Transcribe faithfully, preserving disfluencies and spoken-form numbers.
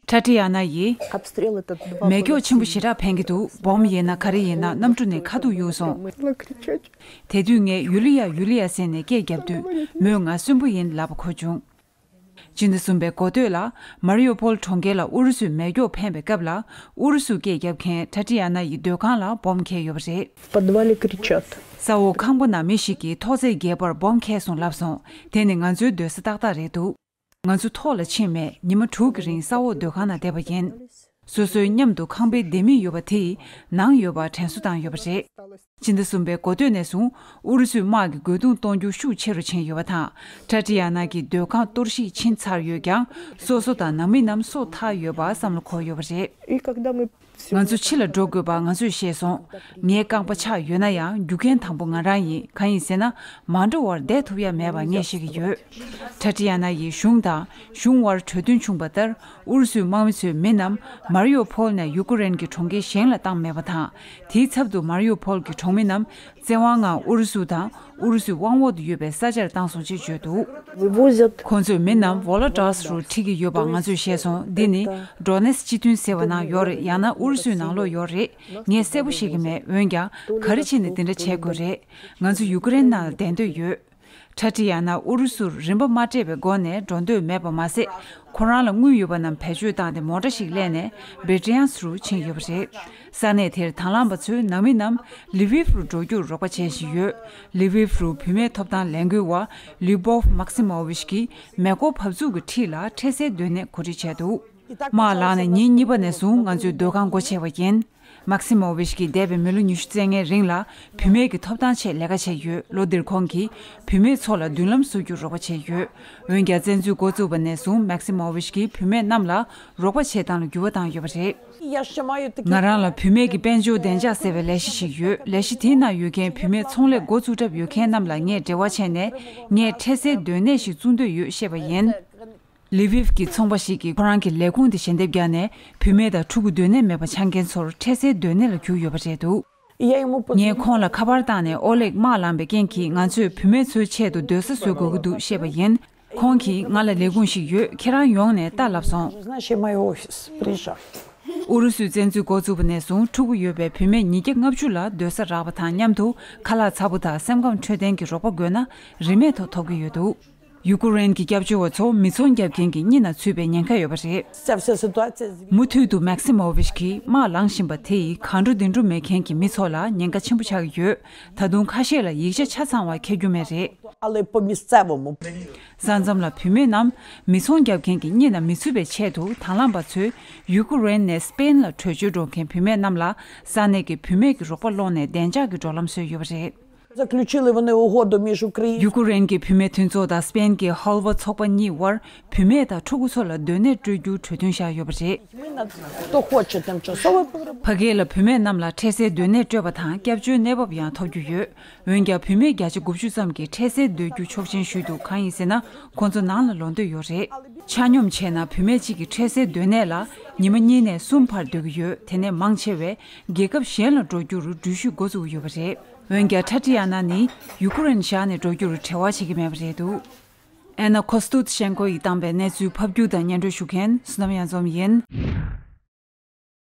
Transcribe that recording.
ཁྲ་ཏི་ཡ་ན་ཡིས། མེ་སྒྱོགས་ཆེན་པོ་ཞེ་དྲག་འཕེན་གྱི་འདུག་སྦོམ་ཡིན་ན་ག་རེ་ཡིན་ན་གནམ་གྲུ་ནས་ཁ་ཐུག་གཡུགས་སོང་། དེ་དུས་ངས་ཡུ་ལི་ཡ་ཡུ་ལི་ཡ་ཟེར་ནས་སྐད་བརྒྱབ་དུས་མོས་ང་གསོན་པོ་ཡིན་ལབ་པ་གོ་བྱུང་། སྤྱི་ཟླ་གསུམ་པའི་འགོ་སྟོད་ལ་མར་ཡུ་པོལ་གྲོང་ཁྱེར་ལ་ཨུ་རུ་སུས་མེ་སྒྱོགས་འཕེན་པའི་སྐབས་ལ་ཨུ་རུ་སུ་སྐད་བརྒྱབ་མཁན་ཁྲ་ཏི་ཡ་ན་ཡི་སྡོད་ཁང་ལ་སྦོམ་འཁེལ་ཡོད་པ་རེད། В подвале кричат. ས་འོག་ཁང་པ་ནང་མི་ཞིག་གིས་ཐོག་བརྩེགས་བརྒྱད་པར་སྦོམ་འཁེལ་སོང་ལབ་སོང་། དེ་ནི་ང་ཚོའི་སྡོད་ས་ཏག་ཏག་རེད་འདུག་ང་ཚོ་ཐོག་ལ་ཕྱིན་མེད། ཉི་མ་དྲུག་གི་རིང་ས་འོག་སྡོད་ཁང་ནང་བསྡད་པ་ཡིན། སོ་སོའི་མཉམ་དུ་ཁང་པའི་ལྡེ་མིག་ཡོད་པ་དེ་ཡི་ནང་ཡོད་པ་དྲན་གསོ་བཏང་ཡོད་པ་རེད། སྤྱི་ཟླ་གསུམ་པའི་འགོ་སྟོད་ནས་བཟུང་ཨུ་རུ་སུས་དམག་གི་རྒོལ་རྡུང་གཏོང་རྒྱུ་ཤུགས་ཆེ་རུ་ཕྱིན་ཡོད་པ་དང་། ཁྲ་ཏི་ཡ་ན་གྱི་སྡོད་ཁང་གཏོར་བཤིག་ཕྱིན་ཚར་ཡོད་ཀྱང་སོ་སོ་དང་ནང་མི་རྣམས་སྲོག་ཐར་ཡོད་པ་བསམ་བློ་འཁོར་ཡོད་པ་རེད། И когда мы ང་ཚོ་ཕྱི་ལ་འགྲོ་དགོས་པ་ང་ཚོས་ཤེས་སོང་། ངའི་རྐང་པ་ཆག་ཡོད་ན་ཡང་རྒྱུག་མཁན་དང་པོ་ང་རང་ཡིན། གང་ཡིན་ཟེར་ན་མ་འགྲོ་བར་བསྡད་ཐུབ་ཡ་མེད་པ་ངས་ཤེས་ཀྱི་ཡོད། ཁྲ་ཏི་ཡ་ན་ཡིས་གཞུང་དང་གཞུང་དབར་གྲོས་མཐུན་བྱུང་པ་ལྟར་ཨུ་རུ་སུའི་དམག་མི་ཚོའི་མི་རྣམས་མར་ཡུ་ཕོལ་ནས་ཡུ་ཀེ་རེན་གྱི་གྲོང་ཁྱེར་གཞན་ལ་བཏང་མེད་པ་དང་། དེའི་ཚབ་ཏུ་མར་ཡུ་ཕོལ་གྱི་གྲོང་མི་རྣམས་བཙན་དབང་ངང་ཨུ་རུ་སུ་དང་ཨུ་རུ་སུའི་དབང་འོག་ཏུ་ཡོད་པའི་ས་ཆར་བཏང་སོང་ཅེས་བརྗོད་འདུག вывозят ཁོང་ཚོས་མི་རྣམས་ཝོ་ལོ་ཏཱས་རུ་ཁྲིད་ཀྱི་ཡོད་པ་ང་ཚོས་ཤེས་སོང་། འདི་ནི་ཌོ་ནེ་སི་སྤྱི་མཐུན་ཟེར་བ་ནང་ཡོད་རེད། ཡང་ན་ཨུ་རུ་སུའི་ནང་ལོགས་ཡོད་རེད། ངས་གསལ་པོ་ཤེས་ཀྱི་མེད། འོན་ཀྱང་ག་རེ་བྱས་ནས་འདི་འདྲ་བྱེད་དགོས་རེད། ང་ཚོ་ཡུ་ཀེ་རེན་ནང་ལ་བསྡད་འདོད་ཡོད། ཁྲ་ཏི་ཡ་ན་ཨུ་རུ་སུར་རིན་པ་མ་སྤྲད་པའི་སྒོ་ནས་འགྲོ་འདོད་མེད་པ་མ་ཟད། ཁོ་རང་ལ་དངུལ་ཡོད་པ་རྣམས་བེད་སྤྱོད་བཏང་སྟེ་མོ་ཊ་ཞིག་གླས་ནས་བེ་ཏྲི་ཡན་སི་རུ་ཕྱིན་ཡོད་པ་རེད། ས་གནས་དེར་དང་བླངས་པ་ཚོས་ནང་མི་རྣམས་ལི་བིབ་རུ་འགྲོ་རྒྱུར་རོགས་པ་བྱེད་བཞིན་ཡོད། ལི་བིབ་རུ་བུད་མེད་ཐོབ་ཐང་ལས་འགུལ་བ་ལིའུ་བོབ་མག་སི་མོ་ཝིཆ་གིས་མེ་འཁོར་བབས་ཚུགས་ཀྱི་འཁྲིས་ལ་འཕྲལ་སེལ་སྡོད་གནས་གོ་སྒྲིག་བྱས་འདུག་དམག་ལངས་ནས་ཉིན་གཉིས་པ་ནས་བཟུང་ང་ཚོའི་སྡོད་ཁང་སྒོ་ཕྱེ་བ་ཡིན། མག་སི་མོ་ཝིཆ་གིས་འདས་པའི་མི་ལོ་ཉི་ཤུ་རྩ་ལྔའི་རིང་ལ་བུད་མེད་ཀྱི་ཐོབ་ཐང་ཆེད་ལས་ཀ་བྱས་ཡོད། ལོ་འདིར་ཁོང་གིས་བུད་མེད་ཚོ་ལ་མདུན་ལམ་བཟོ་རྒྱུར་རོགས་པ་བྱས་ཡོད། འོན་ཀྱང་བཙན་འཛུལ་འགོ་བཙུགས་པ་ནས་བཟུང་མག་སི་མོ་ཝིཆ་གིས་བུད་མེད་རྣམས་ལ་རོགས་པ་བྱེད་སྟངས་ལ་འགྱུར་བ་བཏང་ཡོད་པ་རེད། ང་རང་ལ་བུད་མེད་ཀྱི་དཔལ་འབྱོར་བདེ་འཇགས་ཟེར་བའི་ལས་གཞི་ཞིག་ཡོད། ལས་གཞི་དེའི་ནང་ཡོད་མཁན་བུད་མེད་ཚོང་ལས་འགོ་བཙུགས་གྲབས་ཡོད་མཁན་རྣམས་ལ་ངས་འབྲེལ་བ་བྱས་ནས་ངས་འཕྲལ་སེལ་སྡོད་གནས་ཤིག་བཙུགས་འདོད་ཡོད་བཤད་པ་ཡིན། ལི་བིབ་ཀྱི་ཚོང་པ་ཞིག་གིས་ཁོ་རང་གི་ལས་ཁུངས་དེ་ཞལ་འདེབས་བརྒྱབ་ནས་བུད་མེད་དང་ཕྲུ་གུ་སྡོད་གནས་མེད་པ་ཆགས་མཁན་ཚོར་འཕྲལ་སེལ་སྡོད་གནས་ལ་བསྒྱུར་ཡོད་པ་རེད་འདུག་ངས་ཁོང་ལ་ཁ་པར་བཏང་ནས་ཨོ་ལེག་དམག་ལངས་པའི་རྐྱེན་གྱིས་ང་ཚོས་བུད་མེད་ཚོའི་ཆེད་དུ་སྡོད་ས་བཟོ་དགོས་ཀྱི་འདུག་བཤད་པ་ཡིན། ཁོང་གིས་ང་ལ་ལས་ཁུངས་ཤིག་ཡོད། ཁྱེད་རང་ཡོང་ནས་ལྟ་ལབ་སོང་། Знаешь, я мой офис. Приезжай. ཨུ་རུ་སུས་བཙན་འཛུལ་འགོ་བཙུགས་པ་ནས་བཟུང་ཕྲུ་གུ་ཡོད་པའི་བུད་མེད་ཉིས་བརྒྱ་ལྔ་བཅུ་ལ་སྡོད་ས་རག་པ་དང་མཉམ་དུ་ཁ་ལག་ཚ་པོ་དང་སེམས་ཁམས་འཕྲོད་བསྟེན་གྱི་རོགས་པ་དགོས་ན་རིན་མེད་ཐོག་ཐོབ་ཀྱི་ཡོད་འདུག་ཡུ་ཀེ་རེན་གྱི་སྐྱབས་བཅོལ་བ་ཚོ་མི་ཚོང་རྒྱག་མཁན་གྱི་གཉིད་ན་ཚུད་པའི་ཉེན་ཁ་ཡོད་པ་རེད། Вся, вся ситуация. མུ་མཐུད་དུ་མེག་སི་མོ་ཝིཆ་གིས་དམག་ལངས་བཞིན་པ་དེ་ཡིས་གང་འགྲོ་དེ་འགྲོ་མེད་མཁན་གྱི་མི་ཚོ་ལ་ཉེན་ཁ་ཆེན་པོ་ཆགས་ཀྱི་ཡོད། ད་དུང་ཁ་ཤས་ལ་ཡིག་ཆ་ཆ་ཚང་བ་འཁྱེར་རྒྱུ་མེད་རེད། Ale po miejscowemu. ས་མཚམས་ལ་བུད་མེད་རྣམས་མི་ཚོང་རྒྱག་མཁན་གྱི་གཉིད་ན་མི་ཚུད་པའི་ཆེད་དུ་དང་བླངས་པ་ཚོས་ཡུ་ཀེ་རེན་ནས་སི་པེན་ལ་བྲོས་བྱོལ་འགྲོ་མཁན་བུད་མེད་རྣམས་ལ་ས་གནས་ཀྱི་བུད་མེད་ཀྱི་རོགས་པ་སློང་ནས་བདེ་འཇགས་ཀྱི་འགྲོ་ལམ་བཟོས་ཡོད་པ་རེད། Заключили вони угоду між Україною. ཡུ་ཀེ་རེན་གྱི་བུད་མེད་མཐུན་ཚོགས་དང་སི་པེན་གྱི་ཧལ་ཝ་ཚོགས་པ་གཉིས་དབར་བུད་མེད་དང་ཕྲུ་གུ་ཚོ་ལ་སྡོད་གནས་སྤྲོད་རྒྱུའི་གྲོས་མཐུན་བཞག་ཡོད་པ་རེད། Хто хоче тимчасово повернути. ཕ་གི་ལ་བུད་མེད་རྣམས་ལ་འཕྲལ་སེལ་སྡོད་གནས་སྤྲོད་པ་དང་སྐྱབས་བཅོལ་གནས་བབ་ཡང་ཐོབ་རྒྱུ་ཡོད། འོན་ཀྱང་བུད་མེད་བརྒྱ་ཆ་དགུ་བཅུ་ཙམ་གྱིས་འཕྲལ་སེལ་སྡོད་རྒྱུ་ཆོག་མཆན་ཞུས་འདུག་གང་ཡིན་ཟེར་ན་ཁོང་ཚོ་ནང་ལ་ལོག་འདོད་ཡོད་རེད། ཆ་སྙོམས་བྱས་ན་བུད་མེད་གཅིག་གིས་འཕྲལ་སེལ་སྡོད་གནས་ལ་ཉི་མ་གཉིས་ནས་གསུམ་བར་སྡོད་ཀྱི་ཡོད། དེ་ནས་མང་ཆེ་བས་རྒྱལ་ཁབ་གཞན་ལ་འགྲོ་རྒྱུར་འགྲུལ་བཞུད་འགོ་བཙུགས་ཡོད་པ་རེད། འོན་ཀྱང་ཁྲ་ཏི་ཡ་ན་ནི་ཡུ་ཀེ་རེན་བཞག་ནས་འགྲོ་རྒྱུར་བྲེལ་བ་བྱེད་ཀྱི་མེད་པ་རེད་འདུག་ཨེ་ན་ཁོ་སྟུད་ཤན་ཀོ་ཡིས་བཏང་པའི་གནས་ཚུལ་ཕབ་སྒྱུར་དང་སྙན་སྒྲོན་ཞུ་མཁན་བསོད་ནམས་གཡང་འཛོམས་ཡིན།